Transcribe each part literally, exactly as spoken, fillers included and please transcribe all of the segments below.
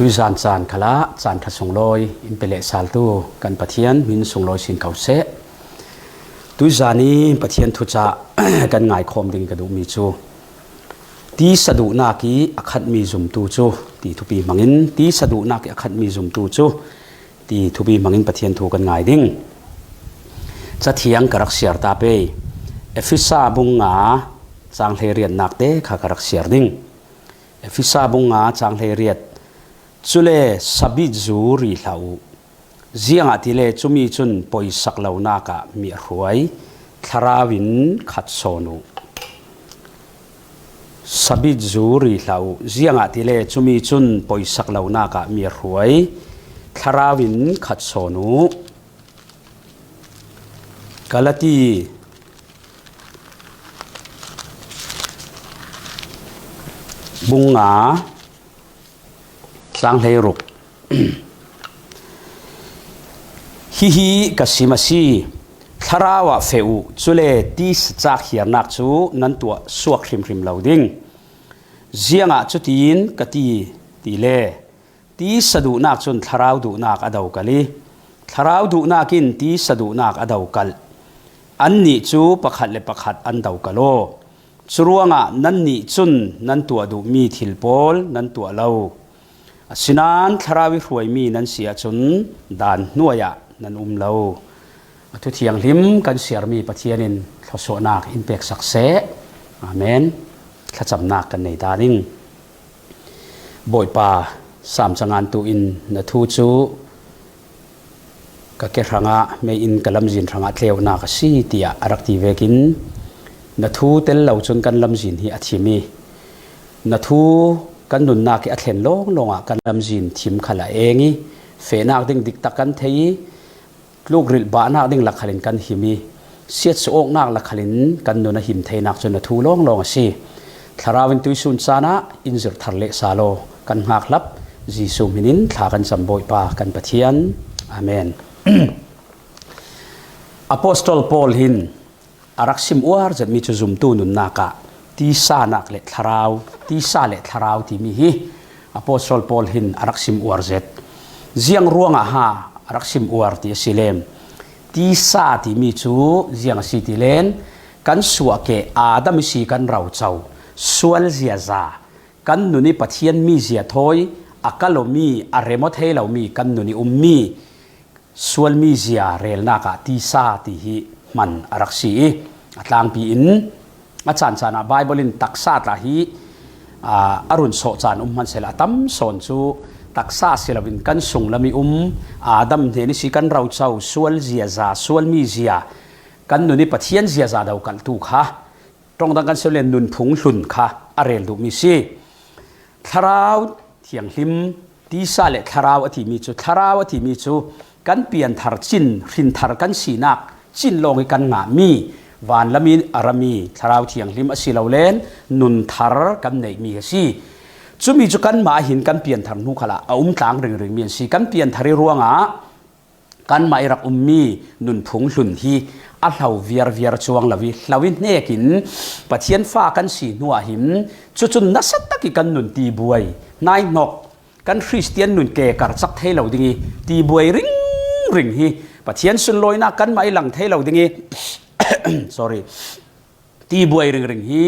Tuizan caan khalah caan khat sunglawi in pe leh saltu kan Pathian min sunglawi sin ko seh. Tuizan i Pathian thucah kan ngaikhawm ding ka duhmi cu tisa duhnak i a khatmi zumtu cu ti thupi hmangin tisa duhnak i a khatmi zumtu cu ti thupi hmangin Pathian thu kan ngai ding. Cathiang ka rak siar ta pei. Efesa bung nga cang hleiriatnak te kha ka rak siar ding. Efesa bung nga cang hleiriat. Cule sabit zu ri hlah uh. Ziangahtile cumi cun poisak lonak ah mi a hruai, thlarau in khat sawn uh. Sabit zu ri hlah uh. Ziangahtile cumi cun poisak lonak ah mi a hruai, thlarau in khat sawn uh. Galati bung nga cang hleiruk. Hihi ka sim a si, thlarau ah feh uh, cule tisa cak hiarnak cu nan tuah suak hrimhrim lo ding. Ziangah cutin ka ti tile, tisa duhnak cun thlarau duhnak a dokal i, thlarau duhnak in tisa duhnak a dokal. Annih cu pakhat le pakhat an dokal aw. Curuangah nannih cun nan tuah duhmi thil pawl nan tuah lo. Asinain thlarau i hruaimi nan si ahcun daan hnuai ah nan um lo. A thu thianghlim kan siarmi Pathian in thluasuahnak in peksak seh. Amen. Thlacamnak kan nei ta ding. Bawipa, Sam cangantu in na thu cu ka ke hrangah mei in ka lamzin hrangah tleunak a si, tiah a rak ti vekin na thu tel lo cun kan lamzin hi a thim i na thu kan nunnak i a thlen lawnglawng ah kan lamzin thim khal a eng i fehnak ding diktak kan thei i tlukrilh bahnak ding lakhal in kan him i siatsuh awknak lakhal in kan nun a him theinak cu na thu lawnglawng a si. Thlarau in tuisun caan ah in zirh thar leh sal aw. Kan hngakhlap Jesuh hmin in thla kan cam Bawipa kan Pathian. Amen. Apostol Paul hin a rak sim uar zetmi cu zumtu nunnak ah tisa nak le thlarau, tisa le thlarau timi hi Apostol Paul hin a rak sim uar zet. Ziang ruangah ha a rak sim uar ti a si lem? Tisa timi cu ziang a si ti len kan suahkeh Adam i si kan roco sual ziaza, kan nun i Pathian mizia thawi a kal awmi, a rem aw thei lomi kan nun i ummi sualmi zia relnak ah tisa ti hi hman a rak si i a tlangpi in a caan caan ah Baibal in taksa tla hi, aa, a run sawh caan um hmansehla a tam sawn cu taksa si loin kan sunglam i um Adam hnen i si kan roco sual ziaza, sualmi zia, kan nun i Pathian ziaza dokaltu kha ṭongdang kan si le nunphung hlun kha a rel duhmi si. Thlarau thianghlim, tisa le thlarau a timi cu, thlarau a timi cu kan pianthar cin, hrinthar kan sinak cin lawng i kan ngahmi, vanlam i a rami thlarau thianghlim a si lo len nun thar kan neihmi a si. Cumi cu kanmah ah hin kan pianthar hnu khalah a um tlang ringringmi an si. Kan pianthar i ruangah kanmah i rak ummi nunphung hlun hi a hlo viarviar cuang lo i, hlo i hnekin Pathian fa kan si hnu ah hin cucun nasa tak i kan nun tibuai, hnaihnok, kan Khristian nun ke karcak thei lo ding i tibuai ringring hi Pathian sunlawinak kanmah i lang thei lo ding i, sorry, tibuai ringring hi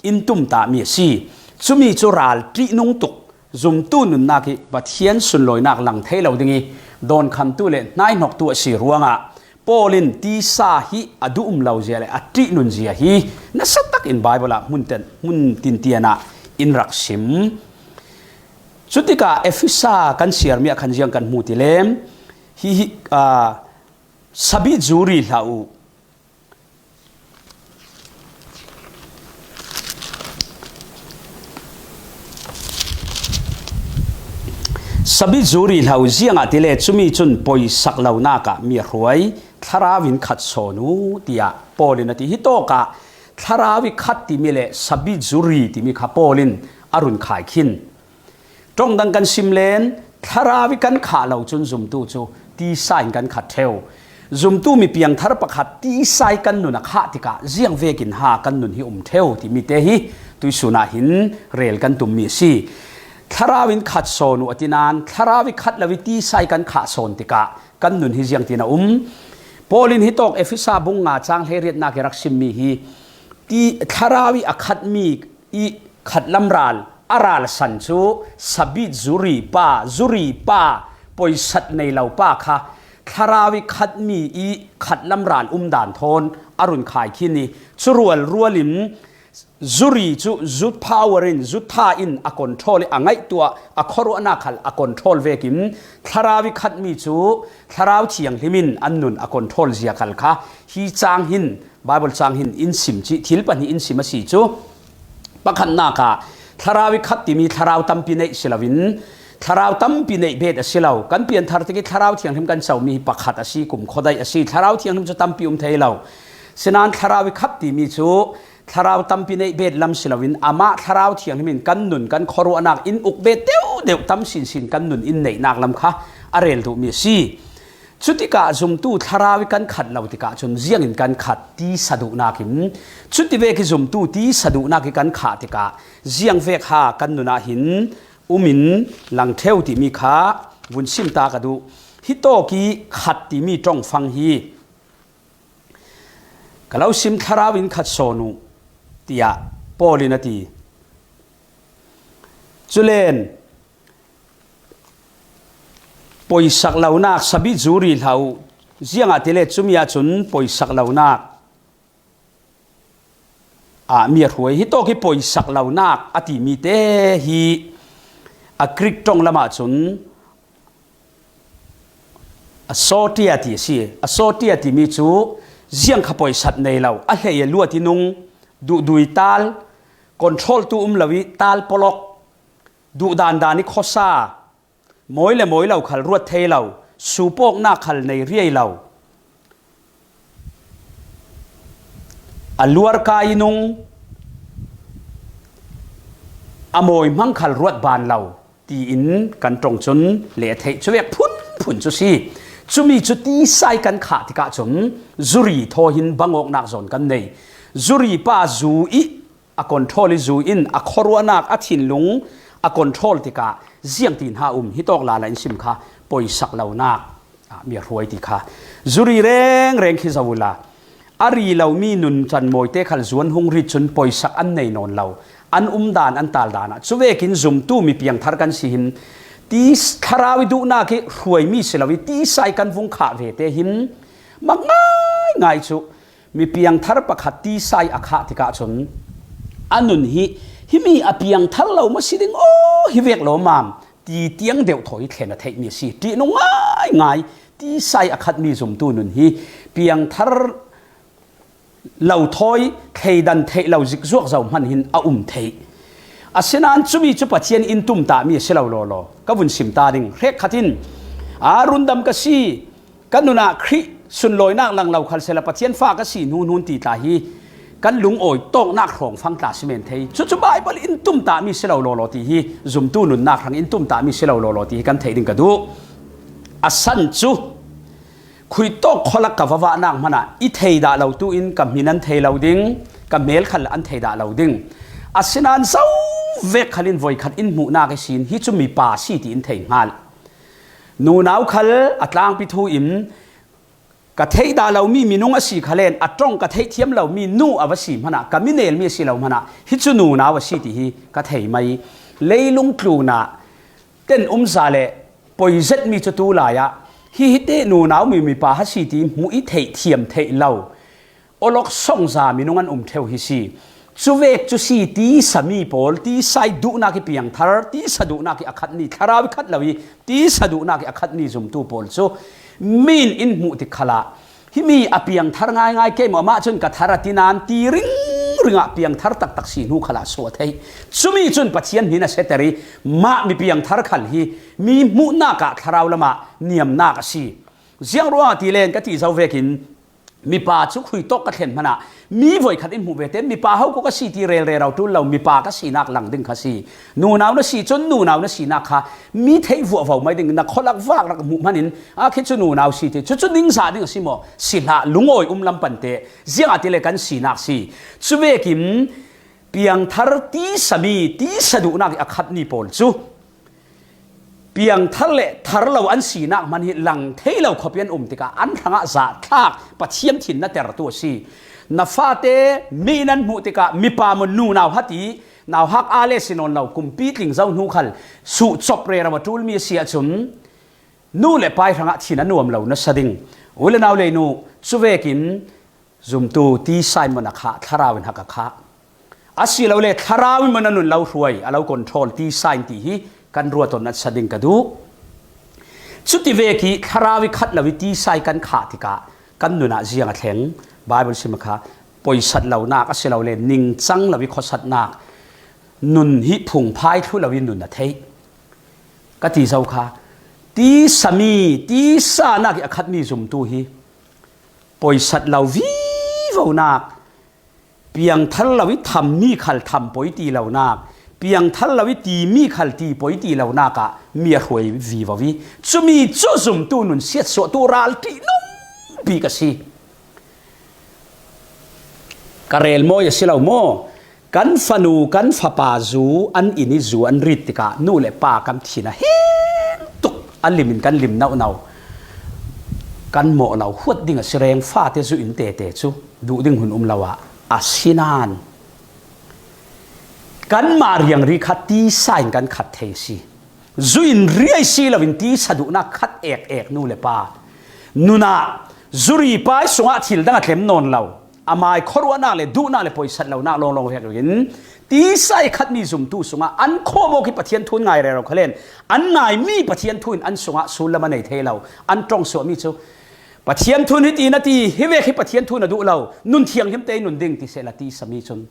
in tumtahmi a si. Cumi cu ral ṭihnung tuk zumtu nunnak i Pathian sunlawinak lang thei lo ding i dawnkhamtu le hnaihnoktu a si ruangah Paul in tisa hi a duh um lo zia le a ṭihnun zia hi nasa tak in Baibal ah hmun ten, hmun tintian ah in rak sim. Cutikah Efesa kan siarmi ah khan ziang kan hmu ti lem? Hi, hi, aa, sabit zu ri hlah uh. Sabit zu ri hlah uh, ziangahtile cumi cun poisak lonak ah mi a hruai, thlarau in khat sawn uh, tiah Paul in a ti. Hi tawkah thlarau i khat timi le sabit zu ri timi kha Paul in a run khai khin. Ṭongdang kan sim len, thlarau i kan khah lo cun zumtu cu tisa in kan khat ṭheu. Zumtu mi piangthar pakhat tisa i kan nun a khah tikah ziang vekin ha kan nun hi um ṭheu timi te hi tuisun ah hin rel kan tummi a si. Thlarau in khat sawn uh a ti nan, Thlarau i khat lo i tisa i kan khah sawn tikah kan nun hi ziangtin a um. Paul in hi tawk Efesa bung nga cang hleiriatnak i rak simmi hi ti, Thlarau i a khatmi i khatlam ral, a ral san cu sabit zuri pa, zuri pa, poisat nei lo pa kha Thlarau i khatmi i khatlam ral umdan thawn a run khai khin i, cu rual rual in zuri cu zut power in, zut tha in a control i, a ngaihtuah, a khuaruahnak khal a control vekin Thlarau i khatmi cu Thlarau Thianghlim in an nun a control zia khal kha hi cang hin, Bible cang hin in sim cih thil pahnih in sim a si cu. Pakhatnak ah Thlarau i khat timi thlarau tampi neih si loin thlarau tampi neih bet a si lo. Kan pianthar tikih Thlarau Thianghlim kan comi hi pakhat a si, kumkhuadaih a si. Thlarau Thianghlim cu tampi um thei lo. Sinan Thlarau i khat timi cu thlarau tampi neih bet lam si loin amah Thlarau Thianghlim in kan nun, kan khuaruahnak in uk bet deuhdeuh tam sinsin kan nun in neihnak lam kha a rel duhmi a si. Cutikah zumtu Thlarau i kan khat lo tikah cun ziangin kan khat tisa duhnak in, cutivek i zumtu tisa duhnak i kan khah tikah ziangvek ha kan nun ah hin um in lang ṭheu timi kha vun sim ta ka duh. Hi tawk i khat timi ṭongfang hi ka lo sim, Thlarau in khat sawn uh, tiah Paul in a ti. Culen poisak lonak, sabit zuri hlah uh, ziangahtile cumi ahcun poisak lonak ah mi a hruai. Hi tawk i poisak lonak a timi te hi a Greek ṭong lam ahcun a sotia ti a si. A sotia timi cu ziang kha poisat nei lo, a hlei a luat i nung, duhdui tal, control tu um lo i tal pawlok, duhdan dan i khuasa, mawi le mawi lo khal ruat thei lo, supawknak khal nei riai lo, a luarka i nung, a mawi hmang khal ruat ban lo, tiin kan ṭong cun le a theih cuvek phunphun cu si. Cumi cu tisa i kan khah tikah cun zuri thaw hin bangawknak zawn kan nei. Zuri pa zu i a control i zu in a khuaruahnak, a thinlung a control tikah ziangtin ha um. Hi tawk lala in sim kha poisak lonak ah mi a hruai ti kha. Zuri rengreng khi zoh uhla, a ri lomi nuncan mawite khal zuan hung rit cun poisak an nei nawn lo, an umdan, an taldan ah. Cuvekin zumtu mi piangthar kan si hin ti, Thlarau i duhnak i hruaimi si lo i tisa i kan vung khah ve te hin mak ngaingai cu. Mi piangthar pakhat tisa i a khah tikah cun a nun hi, himi a piangthar lo maw si ding aw, hi vek lawmam ti tiang deuh thawi thlen a theihmi a si. Ṭihnung ngaingai tisa i a khatmi zumtu nun hi piangthar lo thawi thleidan theih lo zikzuak zo hman hin a um thei. Asinain cumi cu Pathian in tumtahmi a si lo lawlaw ka vun sim ta ding. Hrekkhat in, aa, rundam ka si, ka nun ah Khrih sunlawinak lang lo khal sehla Pathian fa ka si hnuhnun ti tla hi kan lungawi tawknak hrawngfang tla si men thei. Cucu Baibal in tumtahmi si lo lawlaw ti hi zumtu nunnak hrang in tumtahmi si lo lawlaw ti hi kan theih ding ka duh. A san cu khuitawk khualak ka va vahnak hmanah i theidah lo tu in ka hmin an thei lo ding, ka hmel khal an theidah lo ding. Asinain zo vek khal in voikhat in hmuhnak ihsin hi cu mipa si ti in thei hngal. Nunau khal a tlangpi thu in ka theihdah lomi minung a si khalen a ṭong ka theihthiam lomi nu a va si hmanah, ka mi nelmi a si lo hmanah hi cu nunau a si ti hi ka thei mai. Leilung tlunah ten umza le poi zetmi cu tu lai ah hi hi te nunau mi mipa ha si ti hmuh i theihthiam theih lo awlok songza minung an um ṭheu hi si. Cuvek cu si tisa mi pawl, tisa i duhnak i piangthar, tisa duhnak i a khatmi, Thlarau i khat lo i tisa duhnak i a khatmi zumtu pawl cu min in hmuh tik khalah himi a piangthar ngaingai, keimah amah cun ka thar a ti nan ti ringring ah piangthar taktak si hnu khalah suah theih. Cumi cun Pathian hmin a seter i mah mi piangthar khal hi mi hmuhnak ah thlarau lamah niamnak a si. Ziang ruangah ti len ka ti zo vekin mipa cu khuitawk ka thlen hmanah mi voikhat in hmuh ve te, mipa ho ko ka si ti relre ro ṭul lo, mipa ka sinak lang ding kha si. Nunau na si cun nunau na sinak kha mi theih vuahvo mai ding, na khualak vak rak hmuh hmanin a khi cu nunau si ti, cucu ningzah ding a si maw? Si hlah, lungawi um lam pante, ziangahtile kan sinak si. Cuvekin piangthar tisa mi, tisa duhnak i a khatmi pawl cu piangthar le thar lo an sinak hman hi lang thei lo khawpi an um tikah an hrangah zahthlak Pathian thin na tertu a si. Na fate mi in an hmuh tikah mipa maw nunau hati nauhak a le si nawn lo kumpi tling zo hnu khal suhcop rero a ṭulmi a si ahcun nu le pai hrangah thin a nuam lo nasa ding. U le nau leinu, cuvekin zumtu tisa in maw na khah, thlarau in hak a khah. Asilole thlarau in maw na nun lo hruai, a lo control tisa in ti hi kan ruat awt nasa ding ka duh. Cuti vek ih thlarau ih khat lo ih tisa ih kan khah tikah kan nun ah ziang a thleng? Baibal sim a kha poisat lonak asilole ningcang lo ih khawsatnak nun hi phungphai thlu lo ih nun a theih. Ka ti zo kha, tisa mi, tisa nak ih a khatmi zumtu hi poisat lo vivonak, piangthar lo ih thammi khal tham poi ti lonak, piangthar lo ih timi khal ti poi ti lonak ah mi a hruai vivo ih cumi cu zumtu nun siatsuahtu ral ṭihnung bik a si. Ka rel mawi a si lo maw? Kan fanu, kan fapa zu an inn ih zu an rit tikah nu le pa kan thin a hing tuk a lim in kan lim nauhnauh. Kan mawh lo huat ding a si reng, fate zu in tete cu duh ding hun um lo ah a si nain kanmah riangri kha tisa in kan khat thei a si. Zu in riai si loin tisa duhnak khat ek ek nu le pa nun ah zuri pai sungah thil dang a tlem nawn lo. Amai khuaruahnak le duhnak le poisat lonak lawnglawng vek in tisa ih khatmi zumtu sungah an khawm awk ih Pathian thu in ngai rero khalen an ngaimi Pathian thu in an sungah sullam a nei thei lo. An ṭongsuahmi cu Pathian thu in hiti na ti, hi vek hi Pathian thu na duh lo, nun thianghlim te nun ding ti sehla tisa mi cun,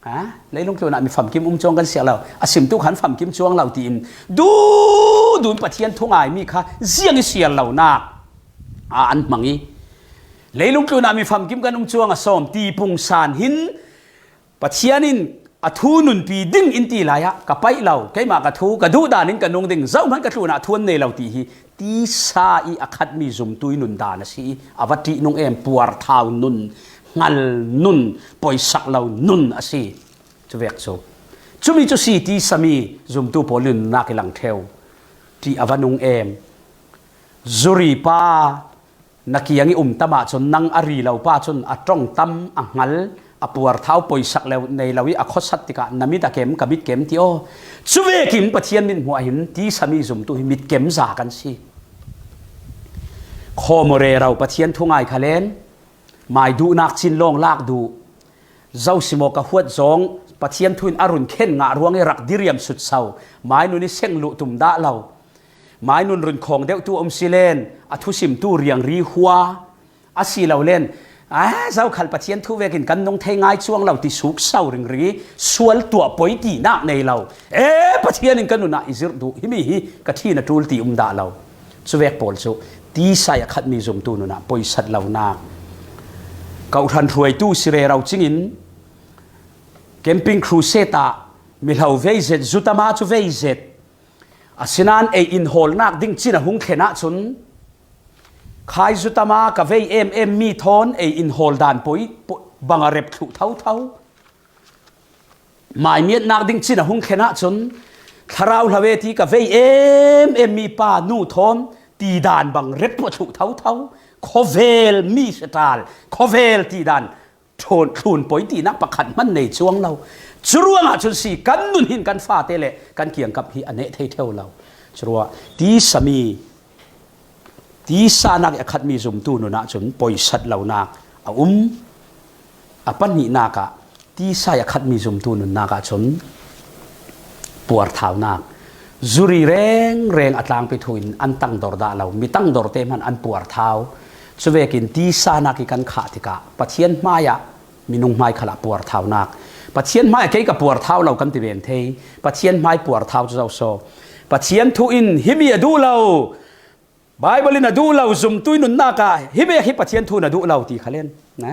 ha? Leilung tlunah mi famkim um cuang kan siar lo, a simtu khan famkim cuang lo tiin duhduh in Pathian thu ngaimi kha ziang ih siar lonak ah an hmang ih, leilung tlunah mi famkim kan um cuang a sawm ti pungsan hin Pathian in a thu nunpi ding in ti lai ah ka paih lo, keimah ka thu ka duh dan in ka nung ding, zohman ka tlunah thu an nei lo ti hi tisa ih a khatmi zumtu ih nun dan a si ih a va ṭihnung em, puarthau nun, hngal nun, poisak lo nun a si. Cuvek cu, cumi cu si tisa mi zumtu pawl ih nunnak ih lang ṭheu ṭih a va nung em. Zuri pa na kiang ih um tam ahcun nang a ri lo pa cun a ṭong tam, a hngal, a puarthau, poisak lo nei lo ih a khuasat tikah na mit a kem, ka mit kem ti aw. Cuvekin Pathian mithmuh ah hin tisa mi zumtu hi mitkem za kan si. Khawm aw rero, Pathian thu ngai khalen mai duhnak cin lawng lak duh. Zo si maw ka huat zawng, Pathian thu in a run khen ngah ruang ih rak diriam sutso, mai nun ih seng luh tum dah lo. Mai nun run khawng deuhtu a um si len, a thusimtu riangri hua a si lo len, a zokhal Pathian thu vekin kan nung thei ngai cuang lo ti sukso ringring ih sual tuah poi tinak nei lo. E, Pathian in ka nun ah i zirh duh, himi hi ka ṭhin a ṭul ti um dah lo. Cuvek pawl cu tisa ih a khatmi zumtu nun ah poisat lonak. Kawhhran hruaitu si rero cingin camping crusade ah mihlo vei zet, zutama cu vei zet, asinain ei inhawlnak ding cin a hung thlen ahcun, khai zutama ka vei em em mi thawn ei inhawl dan poi, poi bang a rep thluh thotho. Maimiatnak ding cin a hung thlen ahcun, thlarau hla ve ti ka vei em em mi pa nu thawn ti dan bang rep thluh thotho. Khawvel mi si ṭal, khawvel ti dan thlun, thlun poi tinak pakhat hman nei cuang lo. Curuangah cun si kan nun hin kan fate le kan kiangkap hi a neh thei ṭheu lo. Curuah tisa mi, tisa nak ih a khatmi zumtu nun ah cun poisat lonak a um. A pahnihnak ah tisa ih a khatmi zumtu nunnak ah cun puarthaunak. Zuri rengreng a tlangpi thu in an tangdor dah lo, mi tangdor te hman an puarthau. Cuvekin tisa nak ih kan khah tikah Pathian hmaiah minung hmai khalah puarthaunak. Pathian hmaiah kei ka puarthau lo kan ti ven thei. Pathian hmai puarthau cu zo so? Pathian thu in himi a duh lo, Baibal in a duh lo, zumtu ih nunnak ah hi vek hi Pathian thu na duh lo ti khalen, na?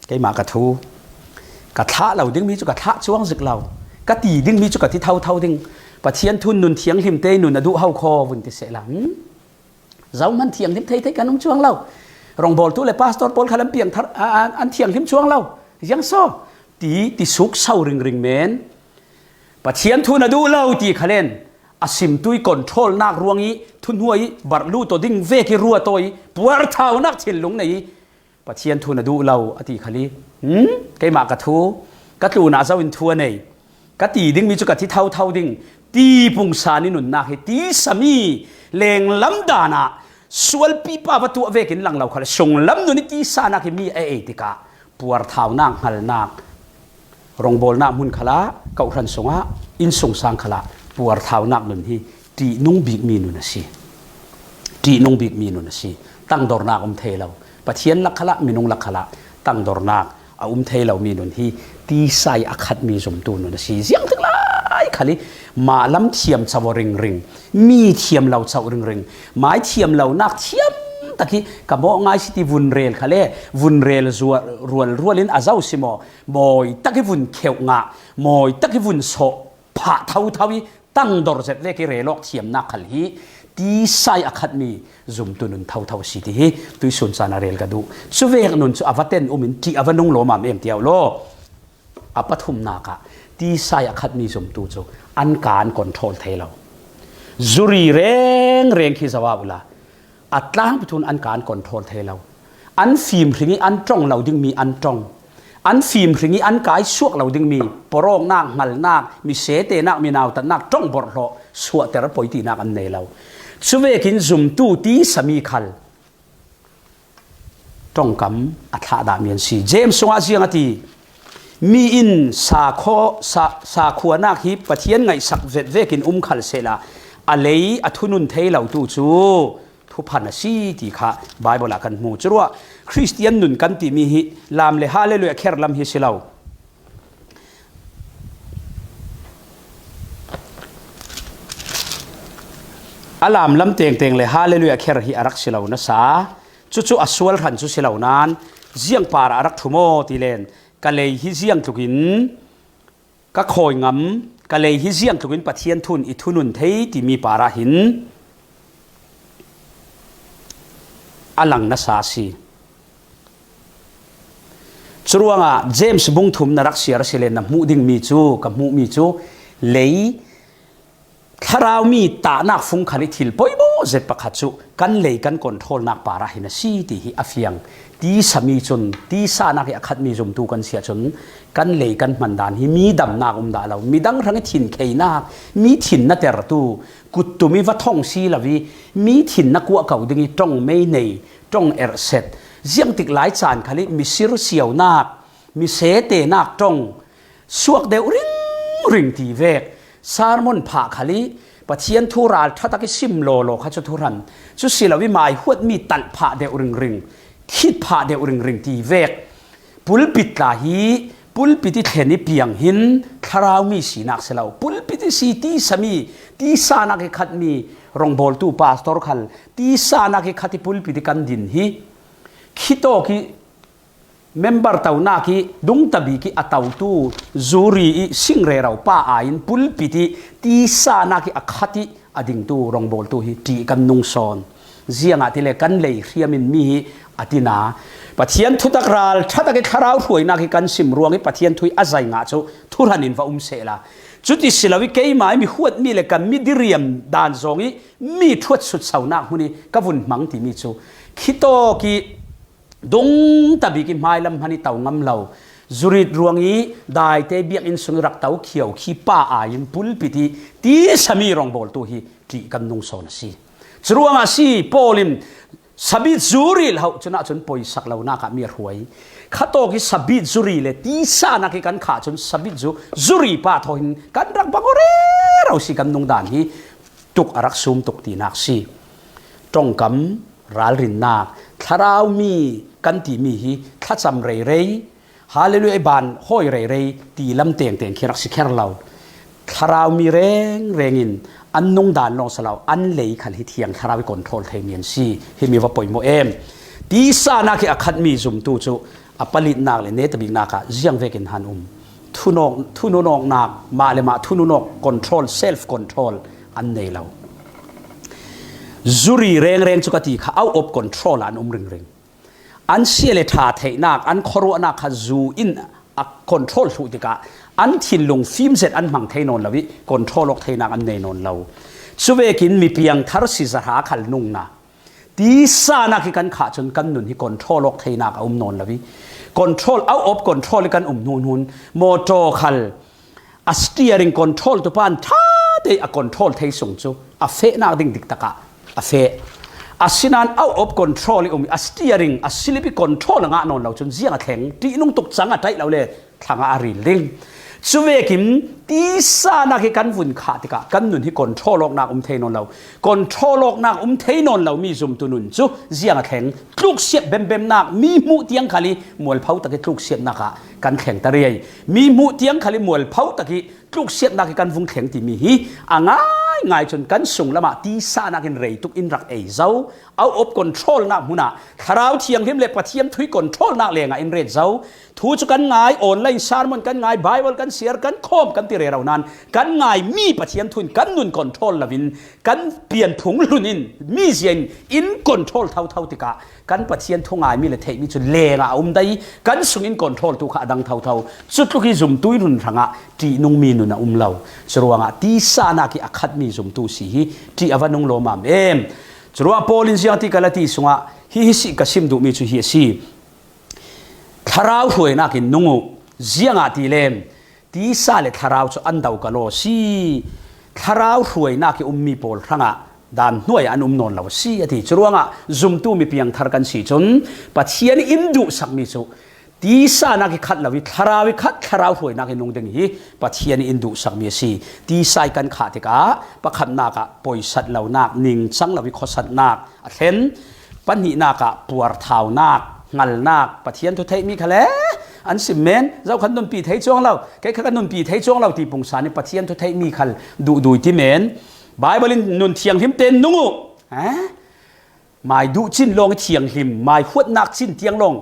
Keimah ka thu ka thlah lo dingmi cu ka thlah cuang zik lo, ka ti dingmi cu ka ti thotho ding. Pathian thu nun thianghlim te nun a duh ho kho vun ti sehla, hmm? Zohman thianghlim thei thei kan um cuang lo. Rongbawltu le pastor pawl khal an piangthar, a, a, an thianghlim cuang lo. Ziang so? Ti, ti sukso ringring men. Pathian thu na duh lo ti khalen a simtu i control nak ruang i, thuhnuai i, barh lut aw ding vek i ruat aw i, puarthaunak thinlung nei i, Pathian thu na duh lo a ti khal i, hmm? Keimah ka thu, ka tlunah zo in thu a nei, ka ti ding mi cu ka ti thotho ding, ti pungsan i nunnak hi tisa mi lenglam dan ah sualpi pa va tuah vekin lang lo khal, sunglam nun i tisa nak i mi a ei tikah puarthaunak, hngalnak, rongbawlnak hmun khalah, kohhran sungah, innsungsang khalah puarthaunak nun hi ṭihnung bikmi nun a si. Ṭihnung bikmi nun a si. Tangdornak um thei lo. Pathian lak khalah, minung lak khalah tangdornak a um thei lomi nun hi tisa i a khatmi zumtu nun a si. Ziangtik lai khal i mah lam thiam co ringring, mi thiam lo co ringring, mai thiam lonak thiam tak i ka mawh ngai si ti vun rel khal e, vun rel zual, rual rual in a zo si maw, mawi tak i vun kheuh ngah, mawi tak i vun sawh phah thotho i tangdor zet vek i rel awk thiamnak khal hi tisa i a khatmi zumtu nun thotho a si ti hi tuisun caan a rel ka duh. Cuvek nun cu a va ten um in ṭih a va nung lawmam em tiau law, a pathumnak ah tisa i a khatmi zumtu cu an ka an control thei lo. Zuri rengreng khi zoh ah uhla, a tlangpi thun an ka an control thei lo. An fimhring i an ṭong lo dingmi an ṭong. An fimhring i an kai suak lo dingmi pawrawknak, hngalnak, mi setenak, mi nautatnak, ṭong borhhlawh, suahter poi tinak an nei lo. Cuvekin zumtu tisa mi khal ṭongkam a thlahdah mi an si. James sungah ziang a ti? Mi in sakhaw, sa, sakhuanak hi Pathian ngaihsak vet vekin um khal sehla, a lei a thunun thei lotu cu thuphan a si ti kha Baibal ah kan hmu. Curuah Khristian nun kan timi hi lam le hallelujah kher lam hi si lo. A lamlam tengteng le hallelujah kher hi a rak si lo nasa. Cucu a sual hran cu si lo nain ziang par ah a rak ṭhu maw ti len, ka lei hi ziang tlukin ka khawi ngam, ka lei hi ziang tlukin Pathian thun i thunun thei timi par ah hin a lang nasa a si. Curuangah James bung thum na rak siar a si le na hmuh dingmi cu, ka hmuhmi cu lei thlarau mi tahnak fung khal i thil poimawh zet pakhat cu kan lei kan controlnak par ah hin a si ti hi a fiang. Tisa mi cun, tisa nak i a khatmi zumtu kan si ahcun kan lei kan hman dan hi mi damnak um dah lo, midang hrang i thinkheinak, mi thin na tertu, kuttum i va thong si lo i mi thin na kuah ko ding i ṭong mei nei, ṭong erhset, ziangtik lai caan khal i mi sirsiaunak, mi setenak ṭong, suak deuh ringring ti vek, sermon phah khal i Pathian thu ralṭha tak i sim lawlaw kha cu thuhran cu si lo i, mai huatmi talh phah deuh ringring, khit phah deuh ringring ti vek, pulpit tla hi pulpit i thlen i piang hin thlarau mi sinak si lo. Pulpit i si tisa mi, tisa nak i khatmi rongbawltu pastor khal tisa nak i khat i pulpit i kan din hi khitawk i member tonak i dungtabik i a totu zuri i sing rero pa aiin pulpit i tisa nak i a khat i a dingtu rongbawltu hi ṭih kan nung sawn. Ziangahtile kan lei hriam in mi hi a tina Pathian thutak ralṭha tak i thlarau hruainak i kan sim ruang i Pathian thu i a zai ngah cu thuhran in va um sehla, cuti si lo i keimah i mi huatmi le kan mi diriam dan zong i mi ṭhuat sutsonak hmun i ka vun hmang timi cu khitawk i dungtabik i hmailam hman i to ngam lo, zurit ruang i daite biakinn sung i rak to khiau khi pa aiin pulpit i tisa mi rongbawltu hi ṭih kan nung sawn a si. Curuangah a si, Paul in sabit zuri le hauh cun ahcun poisak lonak ah mi a hruai. Khatawk i sabit zuri le tisa nak i kan khah cun sabit zu, zuri pa thaw hin kan rak bang aw rero si kan nung dan hi tuk a rak sum tuk tinak si. Ṭongkam, ralrinnak, thlarau mi kan timi hi thlacam rei rei, hallelujah i ban hawi rei rei ti lam tengteng khi rak si kher lo. Thlarau mi reng reng in an nung dan lawng si lo, an lei khal hi thiang thlarau i control thei mi an si. Himi va poimawh em. Tisa nak i a khatmi zumtu cu a palitnak le netabiknak ah ziang vekin han um. Thunawk, thununawknak, mah le mah thununawk control, self control an nei lo. Zuri reng reng cu ka ti kha, out of control ah an um ringring. An sia le ṭha theihnak, an khuaruahnak kha zu in a control thluh tikah an thinlung fim zet an hmang thei nawn lo i control awk theinak an nei nawn lo. Cuvekin mi piangthar si zahra khal nungna tisa nak hi kan khah cun kan nun hi control awk theinak a um nawn lo i, control, out of control hi kan um hnuhnhun. Motor khal a steering control tu pan ṭha te a control thei sung cu a fehnak ding dik takah a feh. Asinain out of control i um i, a steering a slip i control a ngah nawn lo cun ziang a thleng? Ṭihnung tuk cang a ṭaih lo le thlangah a ril ding. Cuvekin tisa nak hi kan vun khah tikah kan nun hi control awknak um thei nawn lo. Control awknak um thei nawn lomi zumtu nun cu ziang a thleng? Tluksiat bembemnak, mi hmuh tiang khal i mualpho tak i tluksiatnak ah kan thleng ta riai. Mi hmuh tiang khal i mualpho tak i tluksiatnak hi kan vung thleng timi hi a ngaingai cun kan sunglam ah tisa nak in rei tuk in rak ei zo. Out of control nak hmun ah Thlarau Thianghlim le Pathian thu hi control nak lengah in ret zo. Thu cu kan ngai, online sermon kan ngai, Bible kan siar, kan khawm kan ti rero nan kan ngai mi Pathian thu in kan nun control lo in kan pianphung hlun in mizia in in control thotho tikah kan Pathian thu ngaimi le theihmi cu lengah a um dai. Kan sung in control tu kha a dang thotho. Cutluk hi zumtu in nun hrangah ṭihnungmi nun a um lo. Curuangah tisa nak i a khatmi zumtu si hi ṭih a va nung lawmam em. Curuangah Paul in ziangti Galati sungah hi hi si ka sim duhmi cu hi a si. Thlarau hruainak in nung uh, ziangahtile tisa le thlarau cu an do ka law si. Thlarau hruainak i ummi pawl hrangah dan hnuai ah an um nawn lo a si, a ti. Curuangah zumtu mi piangthar kan si cun Pathian in duhsakmi cu tisa nak i khat lo i thlarau i khat, thlarau hruainak i nung ding hi Pathian in duhsakmi a si. Tisa i kan khah tikah pakhatnak ah poisat lonak, ningcang lo i khuasatnak a thlen. Pahnihnak ah puarthaunak, hngalnak, Pathian thu theihmi khal e an sim men, zo khan nunpi thei cuang lo, kei kha ka nunpi thei cuang lo ti pungsan i Pathian thu theihmi khal duhdui ti men. Bible in nun thianghlim te nung uh, eh? Mai duh cin lawng i thianghlim, mai huatnak cin tiang lawng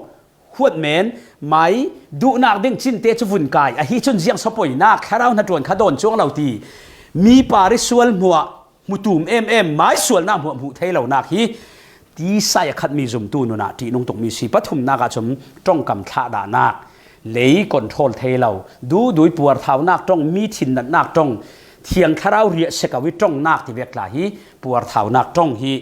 huat men, mai duhnak ding cin te cu vun kai, ahi cun ziang sapoinak, thlarau hnaṭuan kha dawn cuang lo ti. Mi par i sual hmuah hmutum em em, mai sualnak hmuah hmuh thei lonak hi tisa i a khatmi zumtu nun ah ṭihnung tukmi si. Pathumnak ah cun ṭongkam thlah dahnak, lei control thei lo, duhdui puarthaunak ṭong, mi thinnatnak ṭong, thiang thlarau riah sek a i ṭongnak ti vek tla hi puarthaunak ṭong hi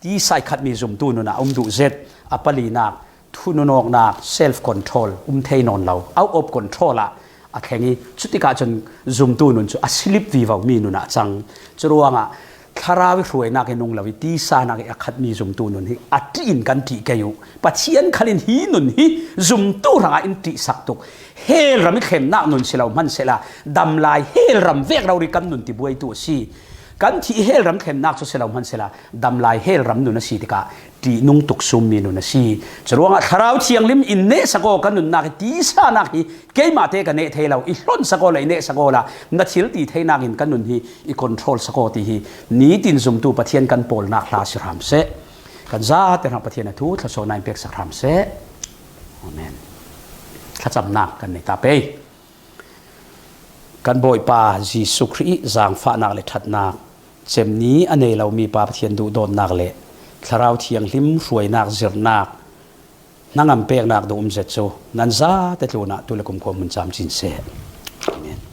tisa i khatmi zumtu nun ah um duh zet. A palinak, thununawknak, self control, um thei nawn lo, out of control ah a thleng i, cutikah cun zumtu nun cu a slip vivo mi nun ah a cang. Curuangah thlarau i hruainak i nung lo i tisa nak i a khatmi zumtu nun hi a ṭih in kan ṭih kei uh. Pathian khal in hi nun hi zumtu hrangah in ṭihsak tuk. Hell ram i thlemnak nun si lo hmansehla, damlai hell ram vek rori kan nun tibuaitu a si. Kan thih hell ram thlemnak cu si lo hmansehla, damlai hell ram nun a si tikah ṭihnung tuk summi nun a si. Curuangah Thlarau Thianghlim in nehsak aw, ka nunnak hi tisa nak hi keimah te ka neh thei lo, i hlonsak aw la, i nehsak aw la, na thil ti theinak in ka nun hi i control sak aw ti hi nitin zumtu Pathian kan pawlnak hla si hram seh. Kan zate hrang Pathian a thu thluasuahnak in peksak hram seh. Amen. Thlacamnak kan nei ta pei. Kan Bawipa Jesuh Khrih i zaangfahnak le ṭhatnak, cemni a nei lomi Pa Pathian duhdawtnak le Thlarau Thianghlim hruainak, zirhnak, hnangam peknak duh um zet cu nan zate tlunah tu le kumkhua hmun camcin seh. Amen.